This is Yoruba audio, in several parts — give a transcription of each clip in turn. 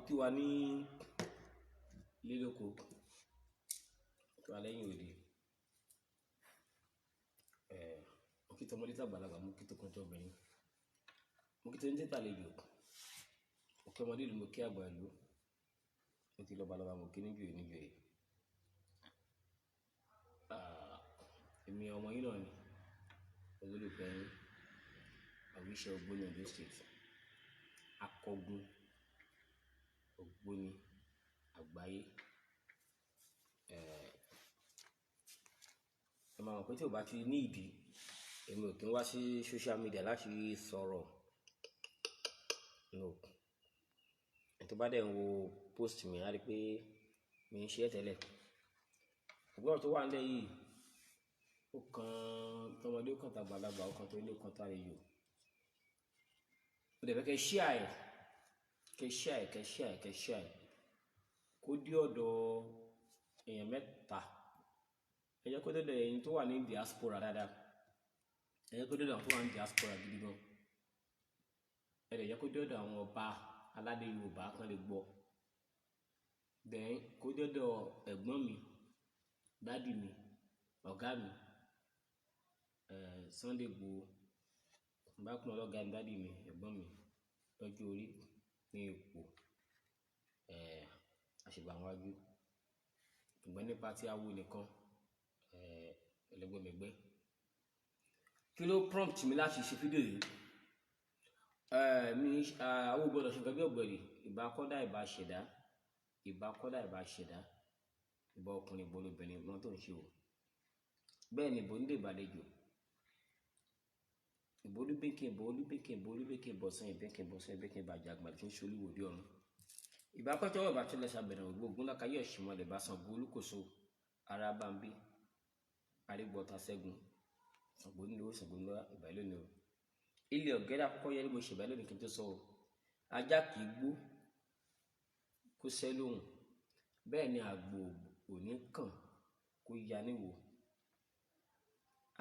Kí wa ní lílóko, kí wa lẹ́yìn òde. Mo kí tọmọdé tàgbàlagbà, mo kí tọkùnrin tóbìnrin, mo kí tonílé tàlejò, mo kí ọmọdé ìlú, mo kí àgbà ìlú, mo kí lọ́balọ́ba, mo kí níjòyè níjòyè. Èmi ọmọ yín náà ni, olólùfẹ́ yín, Àwíṣẹ Ògbóni Ondo State, akọgun Ògbóni àgbáyé. Ẹ máa mọ̀ pé tí ò bá ti ní ìdí, èmi ò kí ń wá sí social media láti sọ̀rọ̀. No. Ẹni tó bá dẹ̀ ń wo post mi, á rí pé mi ń ṣe é tẹ́lẹ̀. Ṣùgbọ́n ọ̀rọ̀ tó wà nílẹ̀ yìí, ó kan tọmọdé, ó kan tàgbàlagbà, ó kan tonílé, ó kan tàlejò. Mo dẹ̀ fẹ́ kẹ́ share ẹ̀, kẹ́ share ẹ̀, kẹ́ share ẹ̀, kẹ́ share ẹ̀, kó dé ọ̀dọ̀ èèyàn mẹ́ta. Ẹ jẹ́ kó dé ọ̀dọ̀ ẹ̀yin tó wà ní diaspora dáadáa. Ẹ jẹ́ kó dé ọ̀dọ̀ àwọn tó wà ní diaspora gidi gan. Ẹ dẹ̀ jẹ́ kó dé ọ̀dọ̀ àwọn ọba aládé Yorùbá kan lè gbọ́. Then kó dé ọ̀dọ̀ ẹ̀gbọ́n mi, daddy mi, ọ̀gá mi, Sunday Igboho. Bá pọ́n lọ́gá mi, daddy mi, ẹ̀gbọ́n mi lọ́jọ́ orí, ní ipò, àṣìbà wájú. Ṣùgbọ́n nípa tí awo nìkan, ẹlẹgbẹ́mẹgbẹ́. Kí ló prompt mi láti ṣe fídíò yìí? Mi awo gbọ́dọ̀ ṣe nǹkan bí ọ̀gbẹ̀rì, ìbá kọ́dá, ìbá ṣẹ̀dá, ìbá kọ́dá, ìbá ṣẹ̀dá, ìbá ọkùnrin, ìbá olóbìnrin, mọ́ tó ń ṣe o. Bẹ́ẹ̀ ni ìbò onílé, ìbàlejò. Ìbò olúbíkìn, ìbò olúbíkìn, ìbò olúbíkìn, ìbọ̀sán ìbíkìn, ìbọ̀sán ìbíkìn, ìbàjẹ́ àgbà tí ń ṣe olúwo òde ọ̀run. Ìbá pẹ́tọ́, ìbá tí lẹ́sà bẹ̀rẹ̀ ògbó ògùn lákàyè ọ̀ṣìmọ̀lẹ̀, bá Ṣàngó Olúkòso, ara bá ń bí arígbọ́ta ṣẹ́gun Ṣàngó nílò Ṣàngó nílò ìbá lónìí o. Ilé ọ̀gẹ́dẹ́ àkọ́kọ́ yẹn ni mo ṣèbá lónìí kí n tó sọ o. Ajá kì í gbó kó sẹ́ lóhùn, bẹ́ẹ̀ ni àgbò ò ní kàn kó ya níwò.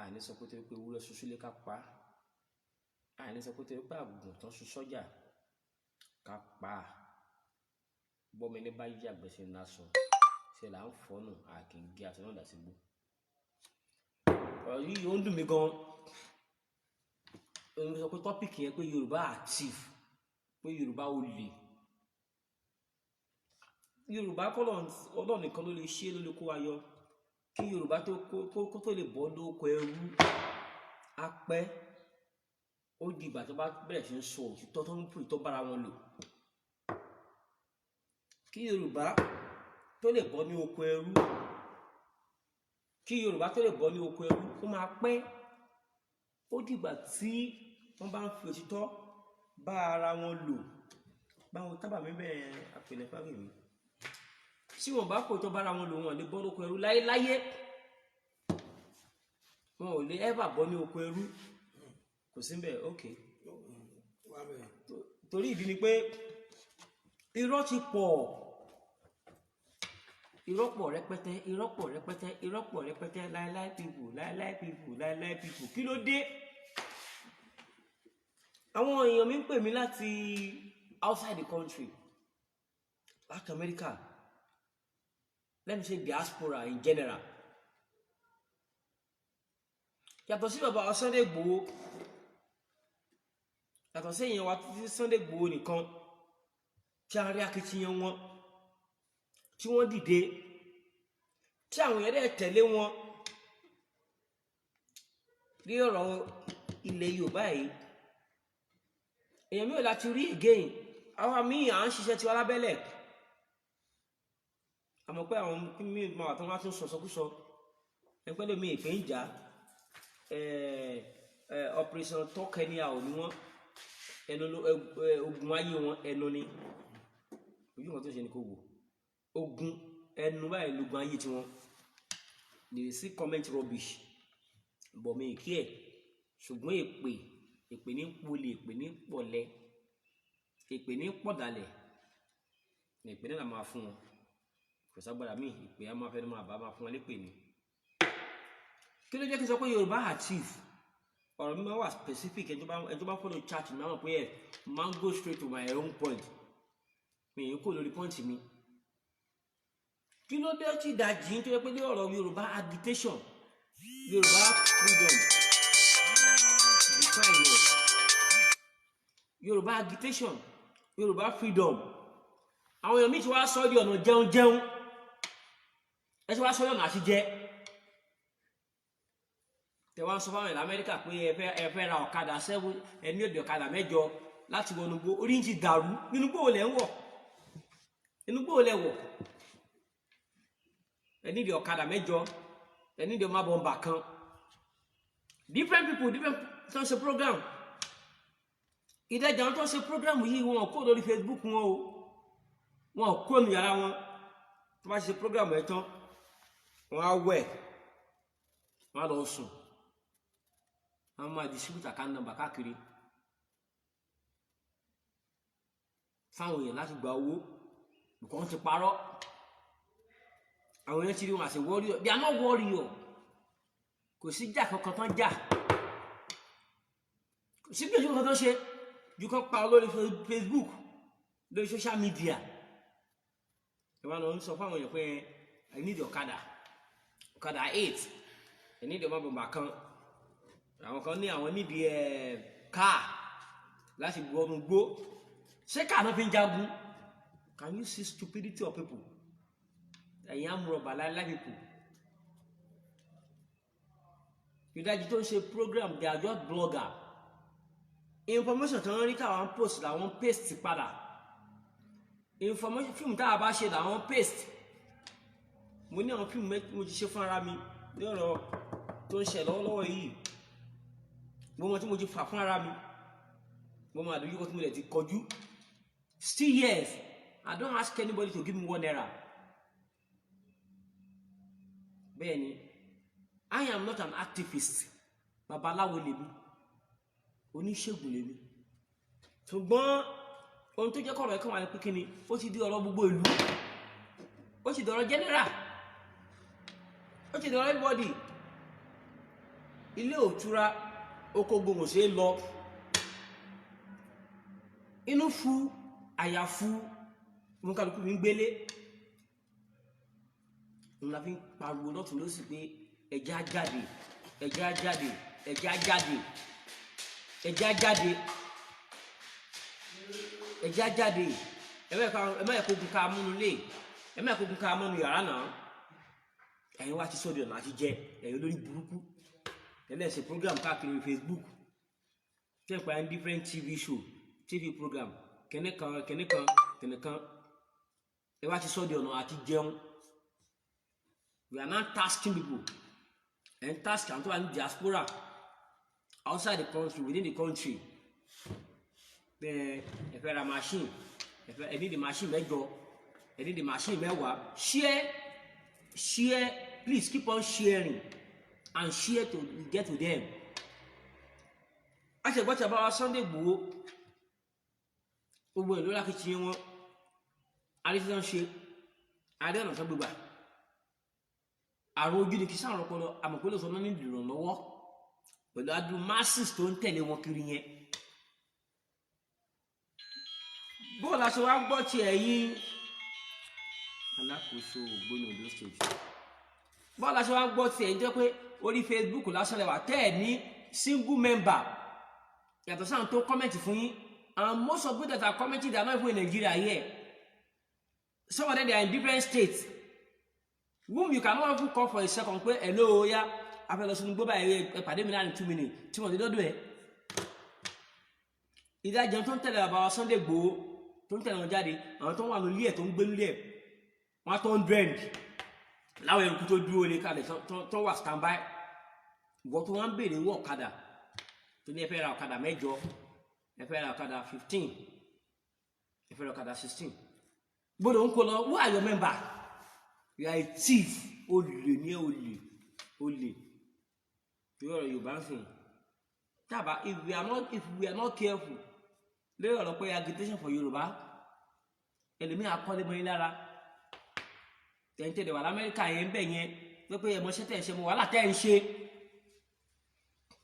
Àní sọ pé torí pé ewúrẹ́ ṣoṣo lé ká pa á, àní sọ pé torí pé àgùntàn ṣu sọ́jà ká pa á. Bọ́mọ ẹni bá yàgbẹ́ sí ní aṣọ, ṣe là ń fọ́nù, a kì í gé aṣọ náà dà sígbó. Ọ̀rọ̀ yìí ó ń dùn mí gan. Òun sọ pé topic yẹn pé Yorùbá active, pé Yorùbá ò lè, Yorùbá kọ́, Ọlọ́run nìkan ló lè ṣe, ló lè kó wa yọ. Kí Yorùbá tó kó tó lè bọ́ lóko ẹrú á pẹ́. Ó di ìgbà tó bá bẹ̀rẹ̀ sí ń sọ òtítọ́, tó ń pè tó bára wọn lò. Kí Yorùbá tó lè bọ́ ní oko ẹrú, kí Yorùbá tó lè bọ́ ní oko ẹrú, ó máa pẹ́. Ó dìgbà tí wọ́n bá ń fi òtítọ́ bá ara wọn lò. Báwo tábà mi bẹ́ẹ̀ àpèlè fáwọn mi, tí wọ́n bá kò tó bára wọn lò, wọn lè bọ́ lóko ẹrú láyéláyé. Wọn ò lè ever bọ́ ní oko ẹrú. Kò sí bẹ́ẹ̀, ok. Torí ìdí ni pé irọ́ ti pọ̀, irọ́ pọ̀ rẹpẹtẹ, irọ́ pọ̀ rẹpẹtẹ, irọ́ pọ̀ rẹpẹtẹ. Láíláí people, láíláí people, láíláí people. Kí ló dé? Àwọn èèyàn mi ń pè mí láti outside the country, láti America, let me say diaspora in general. Yàtọ̀ sí bàbá Sunday Igboho, yàtọ̀ sí èèyàn wa títí Sunday Igboho nìkan tí a rí akitiyan wọn, tí wọ́n dìde, tí àwọn èèyàn dẹ̀ tẹ̀lé wọn ní ọ̀rọ̀ ilẹ̀ Yorùbá yìí, èèyàn mi ò láti rí again. Àwa míì à ń ṣiṣẹ́ tiwa lábẹ́lẹ̀, àmọ́ pé àwọn míì máa wà tó wọ́n á tún sọ̀sọ́kúsọ ẹgbẹ́ lómi ìpè ń jà. Operation talk anyhow ni wọ́n ẹnu ogun ayé wọn, ẹnu ni ojú kan tó ṣe ni kò wò. Ogun ẹnu báyìí lógun ayé tiwọn. They still comment rubbish, but mi kí ẹ. Ṣùgbọ́n èpè, èpè ní polè, èpè ní pọ̀lẹ, èpè ní pọ̀dàlẹ̀, èpè náà máa fún wọn. Kò ságbára míì, èpè á máa fẹ́ máa bá máa fún wọn lépè ni. Kí ló jẹ́ kí n sọ pé Yorùbá active? Ọ̀rọ̀ mi máa wà specific. Ẹni tó bá follow chat mi máa mọ̀ pé ẹ̀ máa ń go straight to my own point. Mi ì kó lórí point mi. Kí ló dé tí ìdajì ń tó yẹ pé ní ọ̀rọ̀ Yorùbá agitation, Yorùbá freedom, define it, Yorùbá agitation, Yorùbá freedom, àwọn èèyàn míì ti wá sọ di ọ̀nà jẹun jẹun, ẹ ti wá sọ di ọ̀nà àti jẹ. Tẹ wá ń sọ fáwọn èèyàn Amẹ́ríkà pé ẹ fẹ́ ra ọ̀kadà seven, ẹ ní òde ọ̀kadà 8 láti wọnú gbó. Orí ń ti dàrú. Nínú gbó lẹ̀ ń wọ̀? Inú gbó lẹ̀ wọ̀? Ẹ nídìí ọ̀kadà 8, ẹ nídìí ọmọ bọ̀m̀bà kan. Different people, different tó ń ṣe program. Ìdájà àwọn tó ń ṣe program yìí, wọn kó lórí Facebook wọn o, wọn kó nu yàrá wọn. Tó bá ṣe program ẹ tán, wọn á wẹ̀, wọn á lọ sùn, wọn máa distribute account number káàkiri fáwọn èèyàn láti gba owó. Nǹkan ti parọ́, àwọn èèyàn ti rí wọn as a warrior. They are not warrior. Kò sí jà kankan tán jà, kò sí gbèsè kankan tán ṣe ju kan pa lórí Facebook, lórí social media. Ẹ wá lọ ń sọ fáwọn èèyàn pé I need ọ̀kadà, ọ̀kadà 8, I need ọmọ bọ̀m̀bà kan. Àwọn kan ní àwọn nídìí ẹ̀ káà láti gbọnu gbó. Ṣé káà náà fi ń jagun? Can you see stupidity of people? Ẹ̀yin amúrọ̀bà láíláí people, ìdajì tó ń ṣe program, they are just blogger. Information tó ń rí táwọn post làwọn paste padà, information fíìmù táwa bá ṣe làwọn paste. Mo ní àwọn fíìmù mo ti ṣe fún ara mi ní ọ̀rọ̀ tó ń ṣe lọ́wọ́lọ́wọ́ yìí. Mo mọ tí mo ti fà fún ara mi, mo mọ àdójúkọ tí mo lè ti kọjú. Still, yes, I don't ask anybody to give me ₦1. Bẹ́ẹ̀ ni, I am not an activist. Babaláwo lèmi, oníṣègùn lèmi. Ṣùgbọ́n ohun tó jẹ́ kọ̀rọ̀ ẹ̀kọ́ wà ní pé kíni, ó ti di ọ̀rọ̀ gbogbo ìlú, ó ti dọ̀rọ̀ general, ó ti dọ̀rọ̀ everybody. Ilé òtura oko gbòǹgbò ṣe é lọ. Inú fu àyà fu wọn, kálukú mi ń gbélé n la fi ń pariwo lọ́tún lọ́sì pé ẹja jáde, ẹja jáde, ẹja jáde, ẹja jáde, ẹja jáde. Ẹ má yẹ kó gun ká múnú lé, ẹ má yẹ kó gun ká múnú yàrá náà. Ẹ̀yin wá ti sọ́dọ̀ ọ̀nà àti jẹ. Ẹ̀yin olórí burúkú ẹlẹ́sìn program káàkiri Facebook, tẹ́ǹpà ní different TV show, TV program, kẹ́nìkan kẹ́nìkan kẹ́nìkan. Ẹ wá ti sọ́dọ̀ ọ̀nà àti jẹun. We are now tasking people and task àwọn tó wà ní diaspora, outside the country, within the country. Bẹ́ẹ̀ ẹ fẹ́ ra machine, ẹ fẹ́, ẹ ní di machine 8, ẹ ní di machine 10. Share, share, please keep on sharing and share to get to them. Aṣègbọ́tì àbáwá Sunday Igboho, gbogbo ìlú lákìtì wọn arísí ṣe adé ọ̀nà tó gbégbà. Àrùn ojú ni kì í sáàrùn ọpọlọ. Àmọ́ pé lóòótọ́ náà ní ìrànlọ́wọ́ pẹ̀lú adúlù masses tó ń tẹ̀lé wọn kiri yẹn. Bóòlù aṣọ wa gbọ́ ti ẹ̀yìn alákòóso Ògbóni Ondo State, bóòlù aṣọ wa gbọ́ ti ẹ̀yìn jẹ́ pé orí Facebook lásán lẹ́wà tẹ́ ẹ̀ ní single member yàtọ̀ sáà tó comment fún yín. And most of people that are commenting, they are not even in Nigeria here. Some of them, they are in different states, whom you cannot even call for a second pé hello, ya afẹ́ lọ sínú gbọ́bà, ẹ pàdé mi láàrin 2 minutes tí wọ́n ti dọ́dọ̀ ẹ̀. Ìdájọ́ tó ń tẹ̀lé bàbá wa Sunday Igboho, tó ń tẹ̀lé wọn jáde, àwọn tó ń wà nílé ẹ̀, tó ń gbé nílé ẹ̀, wọ́n á tó 100 láwọn eruku tó dúró lé kalẹ̀, tó wà stand by. Ìwọ tó wọ́n ń béèrè owó ọ̀kadà, tó ní ẹ fẹ́ ra ọ̀kadà 8, ẹ fẹ́ ra ọ̀kadà 15, ẹ fẹ́ ra ọ̀kadà 16, gbọ́dọ̀ ń kó lọ. Who are your member? You are a thief. Olè ní ẹ, olè, olè. Torí ọ̀rọ̀ Yorùbá ń sìn tábà, if we are not careful lórí ọ̀rọ̀ pé agitation for Yorùbá, ẹlòmíì akọ́lé mọ́ yín lára. Tẹ̀ǹtẹ̀lẹ̀ wà l'Amẹ́ríkà yẹn ń bẹ̀ yẹn pé ẹ̀mọ́ṣẹ́ tẹ̀ ń ṣe mọ́ wàhálà tẹ̀ ń ṣe.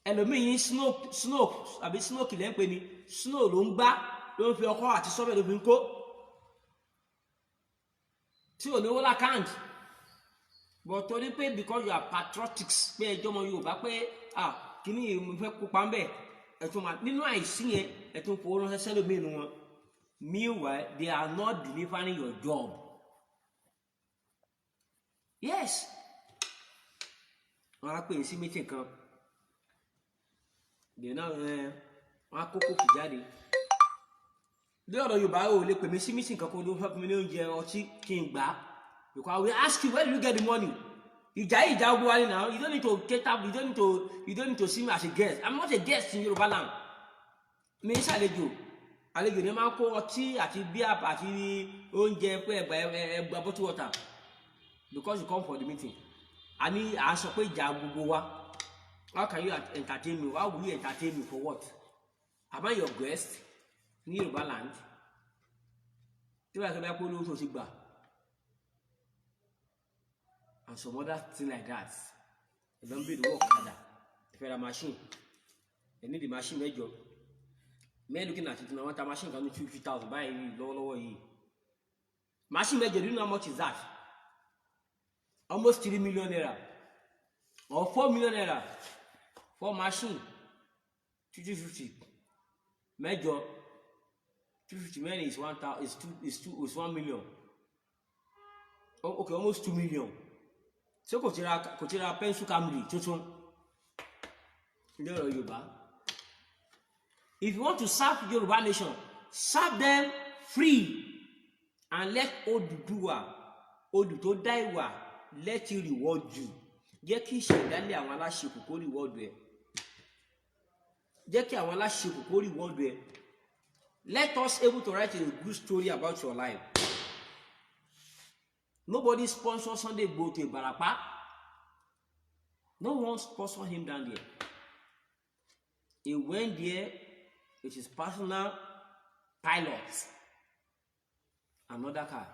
Ẹlòmíì yín snow, snow àbí snow kìlẹ̀ ń pè ní snow ló ń gbá, ló ń fi ọkọ́ àti sọ́bẹ̀ ló fi ń kó. Tí ò ní owó l'account, but torí pé because you are patriotics, pé ẹjọ́ ọmọ Yorùbá, pé ah, kíní yìí mo fẹ́ kópa ń bẹ̀, ẹ̀tún máa nínú àìsí yẹn, ẹ̀tún fowó ránṣẹ́ sẹ́lòmíì nu wọn. Meanwhile, they are not delivering your job. Yes, wọn á pè é sí meeting kan dènà ẹ, wọn á kó kókì jáde. Bí ọ̀rọ̀ Yorùbá, ò lè pè mí sí meeting kan kó ló fẹ́ fún mi ní oúnjẹ, ọtí, kí n gbà á, because I will ask you, where do you get the money? Ìjà yìí, ìjà ogun wa ni now. You don't need to get up, you don't need to see me as a guest. I'm not a guest in Yorùbá land. Mi ń ṣàlejò. Àlejò ni máa ń kó ọtí àti bíà àti oúnjẹ pé ẹgbà ẹgbà bottle water because you come for the meeting. Àní à ń sọ pé ìjà gbogbo wa. How can you entertain me? How will you entertain me? For what? Am I your guest ní Yorùbá land? Tí wàá sọ bá pé olówó tó ti gbà and some other thing like that, ẹ̀dọ́ ń bèèrè owó ọ̀kadà, ẹ fẹ́ ra machine, ẹ ní di machine mẹ́jọ mẹ́rin looking at it na, wọ́n ta machine kan ní 50,000 báyìí lọ́wọ́lọ́wọ́ yìí. Machine mẹ́jọ, do you know how much is that? Almost ₦3 million or ₦4 million for machine. 50 50 mẹ́jọ, 250 mẹ́rin is one thousand, is two, is two, is 1 million. Oh, okay, almost 2 million. Ṣé kò ti ra pencil Camry tuntun ní ọ̀rọ̀ Yorùbá? If you want to serve Yorùbá nation, serve them free and let Odùduwà, odù tó dá ìwà, let it reward you. Jẹ́ kí ìṣẹ̀dálẹ̀ àwọn aláṣekù kó reward ẹ̀. Jẹ́ kí àwọn aláṣekù kó reward ẹ̀. Let us able to write a good story about your life. Nobody sponsor Sunday Igboho to Ibarapa. No one sponsor him down there. He went there with his personal pilot, another car.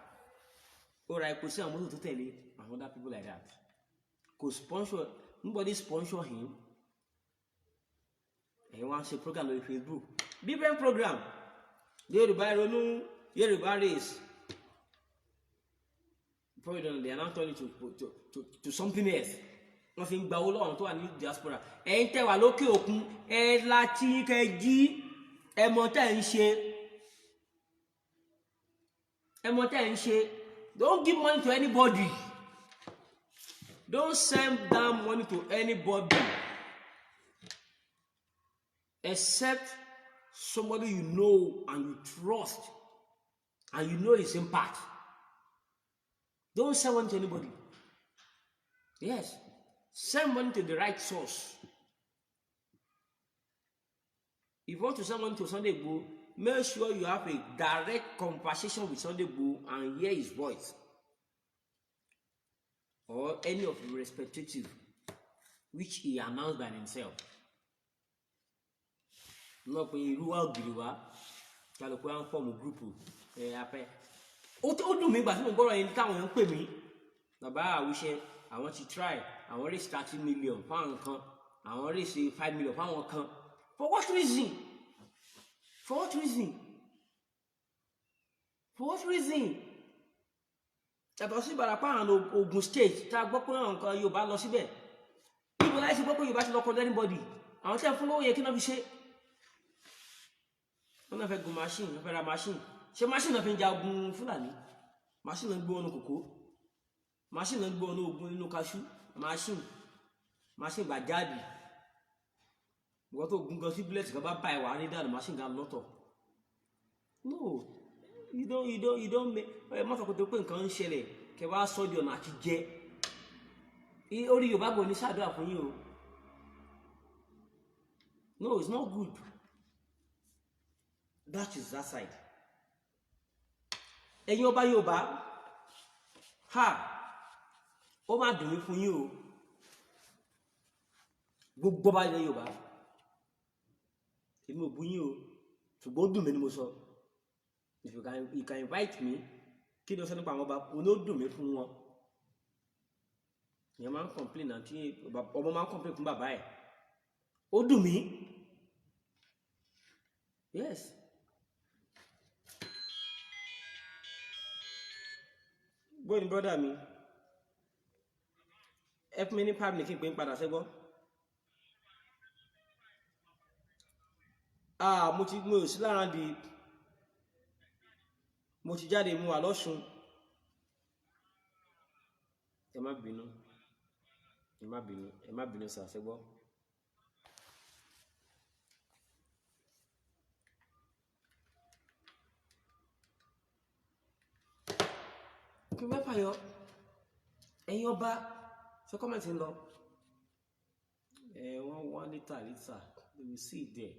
Ó ra epo sí àwọn mọ́tò tó tẹ̀lé and other people like that. Kò sponsor, nobody sponsor him. Ẹ̀yin wá ń ṣe program lórí Facebook, different program, Yorùbá ronú, Yorùbá race. Before you know, they are now turning to something else. Wọ́n fi ń gba owó lọ́wọ́ tó wà ní diaspora. Ẹ̀yin tẹ́ wà lókè òkun, ẹ láti kẹ́ jí, ẹ mọ̀ tẹ́ ń ṣe, ẹ mọ̀ tẹ́ ń ṣe. Don't give money to anybody. Don't send down money to anybody except somebody you know and you trust and you know his impact. Don't send money to anybody. Yes, send money to the right source. If you want to send money to Sunday Igboho, make sure you have a direct conversation with Sunday Igboho and hear his voice, or any of your respective which he announced by himself. Náà pé irú wa ògiri wa kálukú à ń form group ẹ apẹ. Ó dùn mí gbà tí mo gbọ́rọ̀ yẹn táwọn èèyàn ń pè mí, bàbá àwíṣẹ, àwọn ti try, àwọn raise 30 million fáwọn kan, àwọn raise 5 million fáwọn kan. For what reason? For what reason? For what reason? Yàtọ̀ sí Ìbàràpá and Ogun State tá a gbọ́ pé àwọn nǹkan Yorùbá lọ síbẹ̀, ibo láì sí gbọ́ pé Yorùbá ti lọ kọlu anybody? Àwọn tí a fún lówó yẹ kí náà fi ṣe? Wọ́n náà fẹ́ gun machine, wọ́n fẹ́ ra machine. Ṣé machine náà fi ń ja ogun Fúlàní? Machine náà gbé wọn ní kòkó, machine náà gbé wọn ní ogun nínú kaṣú, machine gbàjáde. Ìwọ́n tó gun gan sí bullet kan bá bá ẹ̀ wà á ní dànù. Machine gan lọ́tọ̀. No, you don't make ẹ má sọ pé nǹkan ń ṣẹlẹ̀ kẹ wá sọ di ọ̀nà àti jẹ orí Yorùbá kò ní ṣàdúrà fún yín o. No, it's not good. That is that side. Ẹ̀yin ọba Yorùbá, ha, ó má dùn mí fún yín o. Gbogbo ọba ilẹ̀ Yorùbá, èmi ò bú yín o, ṣùgbọ́n ó dùn mí ni mo sọ. If you can invite me. Kí ló sọ nípa àwọn ọba? Òun ló dùn mí fún wọn. Ìyẹn máa ń complain, àti ọmọ máa ń complain fún bàbá ẹ̀. Ó dùn mí. Yes. Bóyá brother mi, ẹ fún mi ní 5 minutes kí n pè ń padà, ṣẹ́gbọ́. Ah, mo ò sí lára di, mo ti jáde, mo wà lọ́sùn. Ẹ má bínú, ẹ má bínú, ẹ má bínú sà, ṣẹ́gbọ́. Kí n mẹ́fà yọ ẹ̀yin ọba, ṣe comment ń lọ. Ẹ wọ́n wá later, later they will see it there.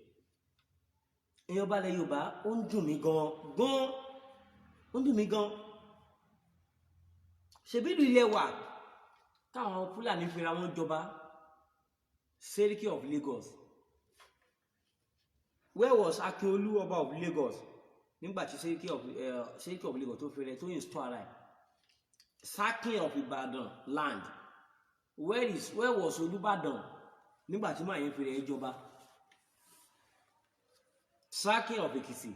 Ẹ̀yin ọba ilẹ̀ Yorùbá, ó ń dùn mí gan gan, ó ń dùn mí gan. Ṣebí ìlú ilẹ̀ wà táwọn Fúlàní fira wọn jọba, Seriki of Lagos. Where was Akiolu, ọba of Lagos, nígbà tí Seriki of Lagos tó fẹ́rẹ̀ tó install ara ẹ̀? Sarkin of Ibadan land, where was Olúbàdàn nígbà tí màá yẹn fẹ́rẹ̀ jọba? Sarkin of Ekiti,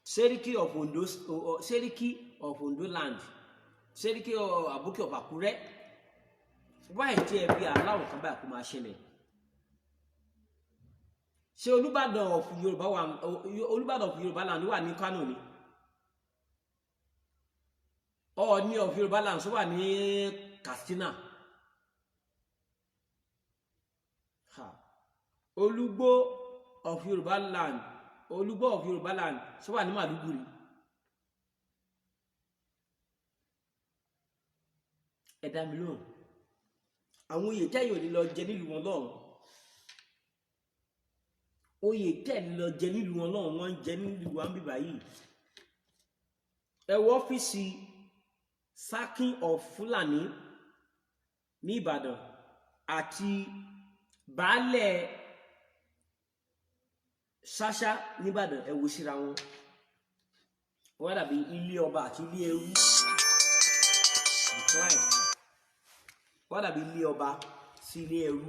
Seriki of Ondo, Seriki of Ondo land, Seriki of Aboki of Àkúrẹ́, wáyé tí ẹ fi aláwọ̀ kan báyìí kó máa ṣẹlẹ̀? Ṣé Olúbàdàn of Yorùbá wà, Olúbàdàn of Yorùbá land wà ní Kánò ni? Ọọ̀ni of Yorùbá land sọ wà ní Katsina? Ha. Olúgbó of Yorùbá land, Olúgbó of Yorùbá land sọ wà ní Màdúgùrí? Ẹ dá mi lóhùn. Àwọn oyè tẹ́yìn ò ní lọ jẹ nílùú wọn lọ́hùn, oyè tẹ́ẹ̀ lọ jẹ nílùú wọn lọ́hùn, wọ́n ń jẹ nílùú wa ń bíbá yìí. Ẹ wọ ọ́fíìsì Sarkin of Fúlàní ní Ìbàdàn àti baálẹ̀ Ṣáṣá nìbàdàn, ẹ wo síra wọn, wọ́n dàbí ilé ọba àti ilé ẹrú. Decline. Wọ́n dàbí ilé ọba sí ilé ẹrú.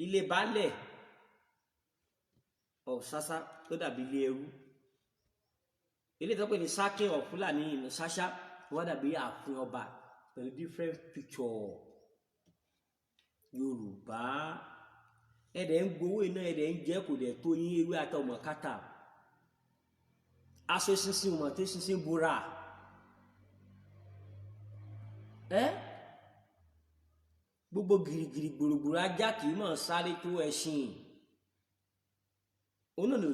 Ilé baálẹ̀ of Ṣáṣá tó dàbí ilé ẹrú, ilé tó pè ní Sarkin of Fúlàní ní Ṣáṣá, wọ́n dàbí ààfin ọba pẹ̀lú different picture. Yorùbá, ẹ̀dẹ̀ ń gbowó iná, ẹ̀dẹ̀ ń jẹ́, kò dẹ̀ tó yín. Ewé àtọmọ̀ kátà, aṣọ ṣinṣin ò mọ̀ tó ṣinṣin bora ẹ́. Gbogbo girigiri gbòrògbòrò, ajá kì í mọ̀ sáré tó ẹṣin. Òun náà ní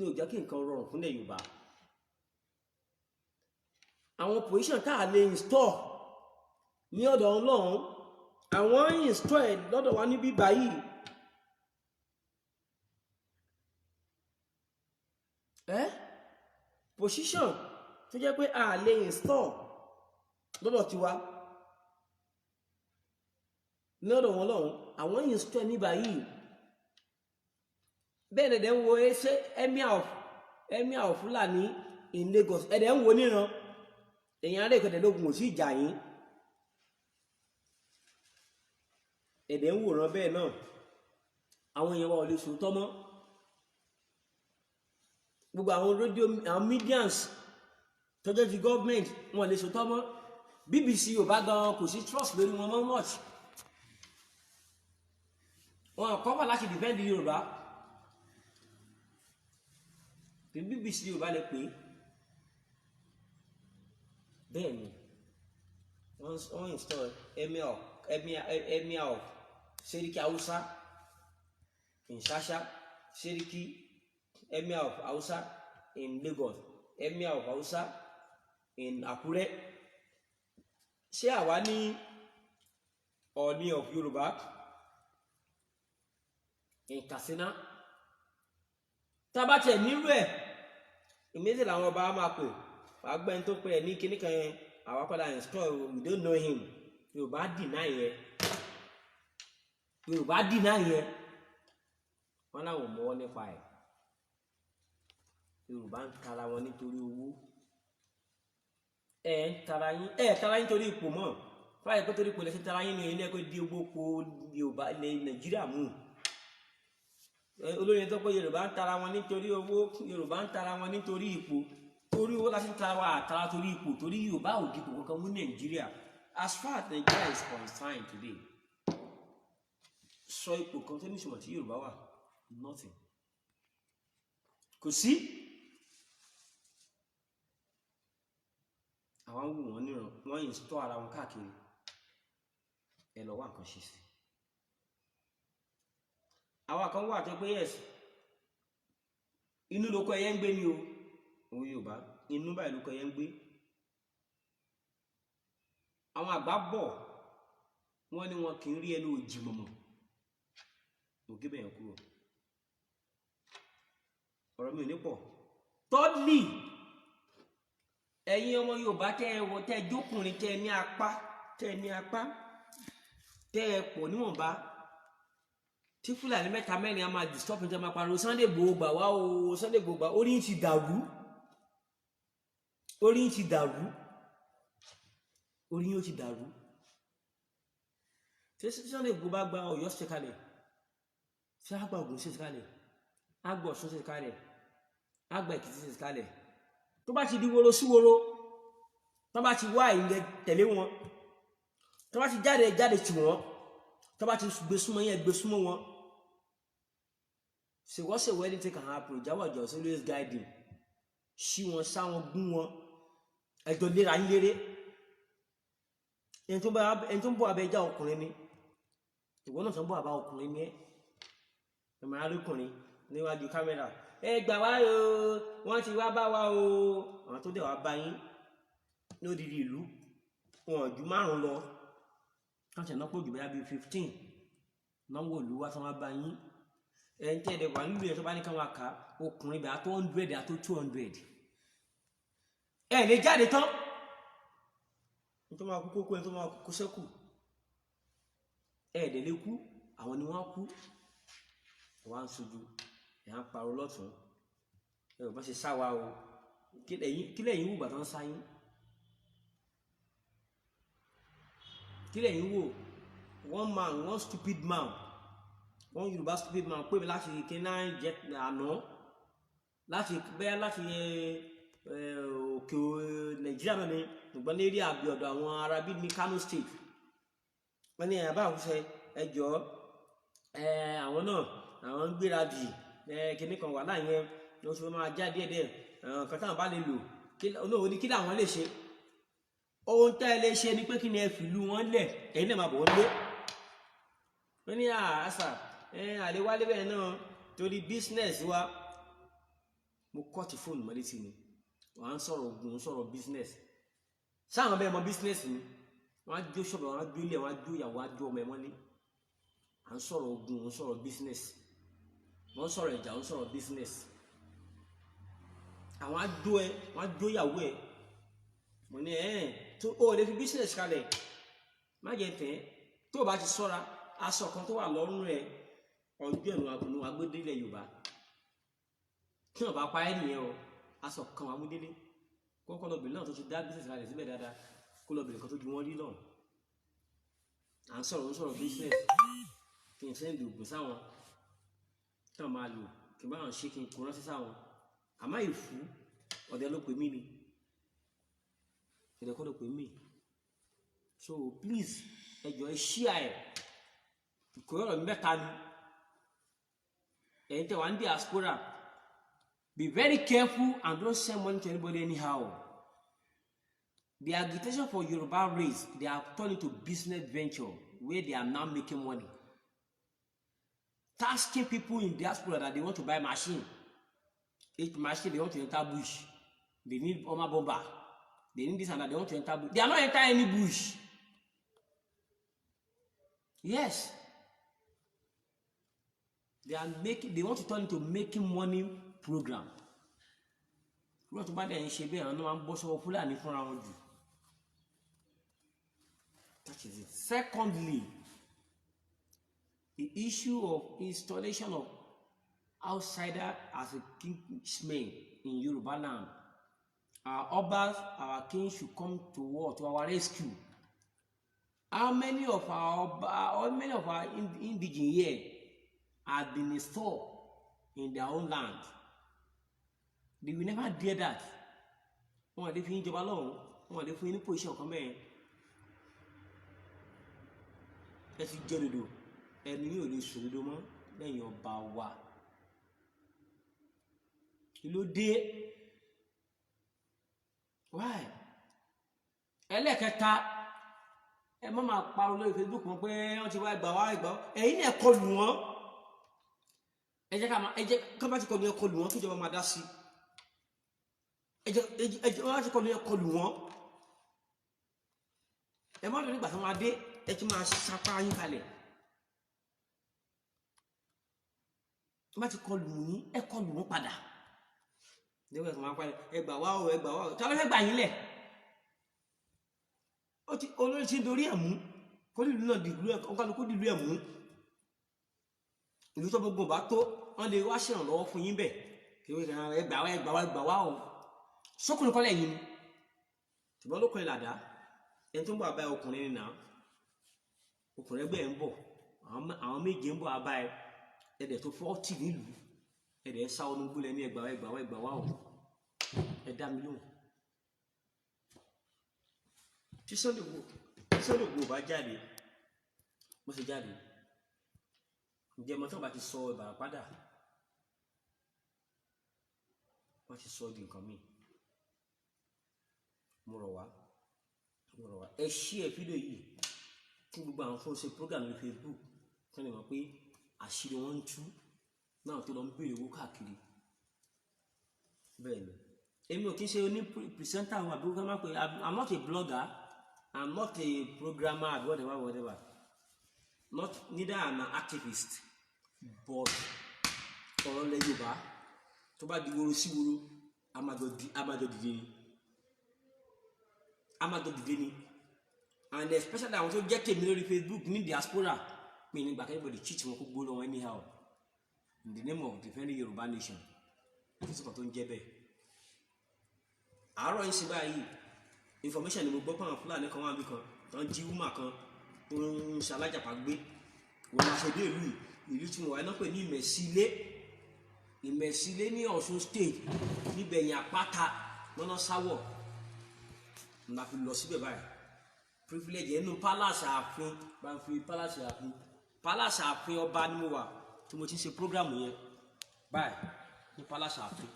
ò jẹ́ kí nǹkan rọrùn fúnlẹ̀ Yorùbá. Àwọn position tá a lè install ní ọ̀dọ̀ Ọlọ́run, àwọn install ẹ̀ lọ́dọ̀ wa níbí báyìí. Ẹ́ position tó jẹ́ pé a lè install lọ́dọ̀ tiwa ní ọ̀dọ̀ wọn lọ́hùn, àwọn install ní báyìí. Bẹ́ẹ̀ ni ẹ̀dẹ̀ ń wo ṣé emir of Fulani in Lagos, ẹ̀dẹ̀ ń wo níran. Èèyàn ará ìkọ̀dẹ̀ lógun ò sí ìjà yín, ẹ̀dẹ̀ ń wòran. Bẹ́ẹ̀ náà àwọn èèyàn wa ò lè sòótọ́ mọ́. Gbogbo àwọn rédíò, àwọn medians tọ́jọ́ ti government, wọn lè sòótọ́ mọ́. BBC Yorùbá gan, kò sí trust lórí wọn mọ́ much. Wọn kọ́ wà láti defend Yorùbá. Bí BBC Yorùbá lè pè é, bẹ́ẹ̀ ni wọ́n install emir of Seriki Hausa in Shasha, Seriki emir of Hausa in Lagos, emir of Hausa in Akure. Ṣé àwa ní Ọọ̀ni of Yorùbá in Katsina? Tá a bá tiẹ̀ nírú ẹ̀, ìmísí làwọn ọba máa pè wàá gbẹ́ni tó pè ẹ́ ní kíní kan yẹn. Àwa padà install, we don't know him. Yorùbá deny yẹn, Yorùbá deny yẹn, wọn làwọn ò mọwọ́ nípa ẹ̀. Yorùbá ń tara wọn nítorí owó. Ẹ ń tara yín, ẹ tara yín torí ipò mọ́. Fáyẹ pé torí ipò lẹ́sẹ̀ tara yín ní ilé ẹ̀kọ́ di gbogbo Yorùbá ilẹ̀ Nàìjíríà mú. Olórin tó pé Yorùbá ń tara wọn nítorí owó, Yorùbá ń tara wọn nítorí ipò. Torí owó láti ń ta wa àtàrà, torí ipò, torí Yorùbá ò dipò kankan mú Nàìjíríà. As far as Nigeria is concerned today, sọ ipò kan tó ní ìtumọ̀ tí Yorùbá wà. Nothing, kò sí. Àwọn wù wọ́n níran, wọ́n yìí ń tọ́ ara wọn káàkiri. Ẹ lọ wá nǹkan ṣe sí. Àwọn kan wà tó pé, yes, inú lóko ẹyẹ ń gbé ni o. Òun Yorùbá, inú báyìí lóko ẹyẹ ń gbé. Àwọn àgbà bọ̀, wọ́n ní wọn kì í rí ẹnu òjì mọ̀mọ̀. Ògé bẹ̀yẹn kúrò, ọ̀rọ̀ mi ò ní pọ̀. Thirdly, ẹ̀yin ọmọ Yorùbá tẹ́ ẹ wọ, tẹ́ ẹ jókùnrin, tẹ́ ẹ ní apá, tẹ́ ẹ ní apá, tẹ́ ẹ pọ̀ níwọ̀nba, tí Fúlàní mẹ́ta mẹ́rin á máa disturb ní, tẹ́ máa pariwo, "Sunday Igboho gbà wá o, Sunday Igboho gbà." Orí ń ti dàrú, orí ń ti dàrú, orí yóò ti dàrú. Tí Sunday Igboho bá gba Ọ̀yọ́ ṣe kalẹ̀, tí a gba Ògùn ṣe kalẹ̀, a gba Ọ̀ṣun ṣe kalẹ̀, a gba Èkìtì ṣe kalẹ̀, tó bá ti di woro sí woro, tó bá ti wá ìyẹn tẹ̀lé wọn, tó bá ti jáde jáde tì wọ́n, tó bá ti gbé súnmọ́ yẹn, gbé súnmọ́ wọn, ṣèwọ́ṣèwọ́, anything can happen. Ìjáwọ̀ is always guiding. Ṣí wọn, sá wọn, gún wọn, ẹjọ́ léra yín léré. Ẹni tó ń bọ̀ abẹ́jà ọkùnrin ni ìwọ náà, tó ń bọ̀ àbá ọkùnrin ni ẹ. Ẹ̀mọ̀ arákùnrin níwájú kámẹ́rà, ẹ gbà wá o, wọ́n ti wá bá wa o. Àwọn tó dẹ̀ wá bá yín ní odidi ìlú, wọn ju márùn lọ, wọ́n ti náà pọ̀ jù bóyá bíi 15 náwó ìlú wá tí wọ́n bá yín. Ẹ̀ ń tẹ́ ẹ̀ wà nílùú yẹn, tó bá ní káwọn kà ọkùnrin bẹ̀ àtó 100, àtó 200, ẹ lè jáde tán. Ní tó máa kú kókó, ẹni tó máa kú sẹ́kù, ẹ dẹ̀ lè kú, àwọn ni wọ́n kú. Wọ́n á ń sojú ẹ̀ á ń parọ́ lọ́tún, ẹ ò bá ṣe sá wa o. Kí lẹ̀yin wù bàtà ń sá yín? Kí lẹ̀yin wò? One man, one stupid man, one Yorùbá stupid man pè mí láti kíná jẹ àná, láti bẹ́ẹ̀, láti òkè Nàìjíríà náà ni, ṣùgbọ́n ní eré àbí ọ̀dọ̀ àwọn arábí ní Kano State. Wọ́n ní àbá àwùjọ ẹjọ́ àwọn náà, àwọn ń gbéradì kinní kan wà láyẹn lóṣù máa já díẹ̀ díẹ̀ kan táwọn bá lè lò olóòwò ní. Kí làwọn lè ṣe? Ohun tẹ́ ẹ lè ṣe ni pé kí ni? Ẹ fìlú wọn lẹ̀, ẹ̀yin náà máa bọ̀ wọ́n lé. Wọ́n ní àṣà àlewálé bẹ́ẹ̀ náà torí business wa. Mo cut fóònù mọ́ létí ni. Wọ́n á ń sọ̀rọ̀ ogun, ń sọ̀rọ̀ business sáwọn bẹ́ẹ̀ mọ business ni. Wọ́n á jó ṣọ̀bọ̀, wọ́n á jó ilé, wọ́n á jó ìyàwó, á jó ọmọ ẹ̀ mọ́lé. À ń sọ̀rọ̀ ogun, ń sọ̀rọ̀ business, wọ́n ń sọ̀rọ̀ ìjà, ń sọ̀rọ̀ business. Àwọn á jó ẹ, wọ́n á jó ìyàwó ẹ. Mo ní ẹ̀ tó o lè fi business kalẹ̀, má jẹ tẹ̀. Tó o bá ti sọ́ra, aṣọ kan tó wà lọ́rùn ẹ, ọjọ́ ẹ̀nu àgùnú agbédélẹ̀ Yorùbá tí wọ́n bá pa ẹ́ nìyẹn o. Aṣọ kan wà múdélé kọ́kọ́ lọ́bìnrin náà tó ti dá business kalẹ̀ síbẹ̀ dáadáa, kó lọ́bìnrin kan tó ju wọ́n rí lọ́hùn. À ń sọ̀rọ̀, ń sọ̀rọ̀ business, kí n send ògùn sáwọn tí wọ́n máa lò, kí n bá wọn ṣe, kí n kó ránṣẹ́ sáwọn. Àmọ́ ìfú ọ̀dẹ ló pè mí ni, ọ̀dẹ kọ́ ló pè mí. So please, ẹ jọ̀ọ́, ẹ share ẹ̀. Ìkórè ọ̀rọ̀ mẹ́ta ni. Ẹ̀yin tẹ́ wà ní diaspora, be very careful and don't send money to anybody anyhow. The agitation for Yoruba race, they have turned into business venture where they are now making money, tasking people in diaspora that they want to buy machine, each machine, they want to enter bush, they need Hummer bomber, they need this and that, they want to enter bush. They are not enter any bush. Yes, they are making, they want to turn into making money program. Wọ́n tó bá dẹ̀ ń ṣe bẹ́ẹ̀, àwọn náà máa ń bọ́ sọ́wọ́ Fúlàní fúnra wọn jù. That is it. Secondly, the issue of installation of outsider as a kingsman in Yoruba land. Our obas, our kings should come to war, to our rescue. How many of our indigenes here have been installed in their own land? They will never dare that. Wọn lè fi yín jọba lọ́hùn, wọn lè fún yín ní position kan bẹ́ẹ̀. Ẹ ti jẹ́ dodo, ẹnu yóò lè sòdodo mọ́ lẹ́yìn ọba wa. Kí ló dé? Why? Ẹlẹ́kẹta, ẹ má máa pariwo lórí Facebook mọ́ pé wọ́n ti wá ẹgbà wá ẹgbà wá. Ẹ̀yin náà kọlù wọ́n. Ẹ jẹ́ ká máa, ẹ jẹ́ ká bá ti kọlù, ẹ kọlù wọ́n, kíjọba máa dá sí. Ẹ jẹ́ wọ́n ti kọlù, ẹ kọlù wọ́n. Ẹ má lọ nígbà tó máa dé, ẹ ti máa sapá yín kalẹ̀. Ẹ má ti kọlù yín, ẹ kọlù wọ́n padà. Nígbà tó máa parí, ẹ gbà wá o, ẹ gbà wá o, ta ló fẹ́ gbà yín lẹ̀? Ó ti olórí ti ń dorí ẹ̀ mú kó nílùú náà dìlú ẹ̀, kó dìlú ẹ̀ mú. Ìlú tó gbogbo bá tó, wọ́n lè wá ṣèrànlọ́wọ́ fún yín bẹ̀. Kí wọ́n kàn ẹ gbà wá, ẹ gbà wá, ẹ gbà wá o. Sókùnrin kọ́lẹ̀ yín ni, ṣùgbọ́n lókùnrin làdá. Ẹni tó ń bọ̀ abáyé ọkùnrin ni nà, ọkùnrin ẹgbẹ́ ẹ̀ ń bọ̀, àwọn méje ń bọ̀ abáyé, ẹ̀dẹ̀ tó 40 nílùú, ẹ̀dẹ̀ sá ọdún gbólẹ̀ ní ẹ gbà wá, ẹ gbà wá, ẹ gbà wá o. Ẹ dá mi lóhùn. Tí Sunday Igboho bá jáde, bó ṣe jáde, ǹjẹ́ mọ́tò bá ti sọ Ìbàràpá dà, wọ́n ti sọ di nǹkan míì. Mo rọ̀ wá, mo rọ̀ wá, ẹ share fídíò yìí fún gbogbo àwọn tó ń ṣe program ní Facebook, kí wọ́n lè mọ̀ pé àṣírí wọn ń tú náà tó lọ ń béèrè owó káàkiri. Bẹ́ẹ̀ ni, èmi ò kí ń ṣe oní presenter àwọn àbí wọ́n máa pè. I'm not a blogger, I'm not a programmer àbí whatever whatever, not neither am an activist, but ọ̀rọ̀ lẹ Yorùbá tó bá di woro sí woro, a máa jọ dìde ni, a máa jọ dìde ni. And especially àwọn tó jẹ́ tèmi lórí Facebook ní diaspora mi ní gbà k'anybody cheat wọn, kó gbó lọ́wọ́ anyhow in the name of defending Yorùbá nation. Kí sọ̀kan tó ń jẹ́ bẹ́ẹ̀. Àárọ̀ yìí sí báyìí, information ni mo gbọ́ pé àwọn Fúlàní kan wà níbì kan tó ń jí woman kan tó ń ṣalájàpá gbé. Wọ́n máa ṣe dé ìlú yìí, ìlú tí mo wà náà pè ní Ìmẹ̀sílé, Ìmẹ̀sílé ní Ọ̀ṣun State, níbẹ̀ yẹn, àpáta lọ́nà sáwọ̀ la fi lọ síbẹ̀ báyìí. Privilege ẹnu palace ààfin, bá ń fi palace ààfin, palace ààfin ọba ni mo wà tí mo ti ń ṣe program yẹn báyìí. Ní palace ààfin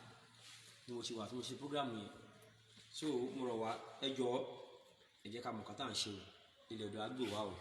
ni mo ti wà tí mo ṣe program yẹn. So mo rọ̀ wá, ẹ jọ̀ọ́, ẹ jẹ́ ká mọ̀ kátà ń ṣe o. Ilẹ̀ ọ̀dọ̀ á gbò wá o.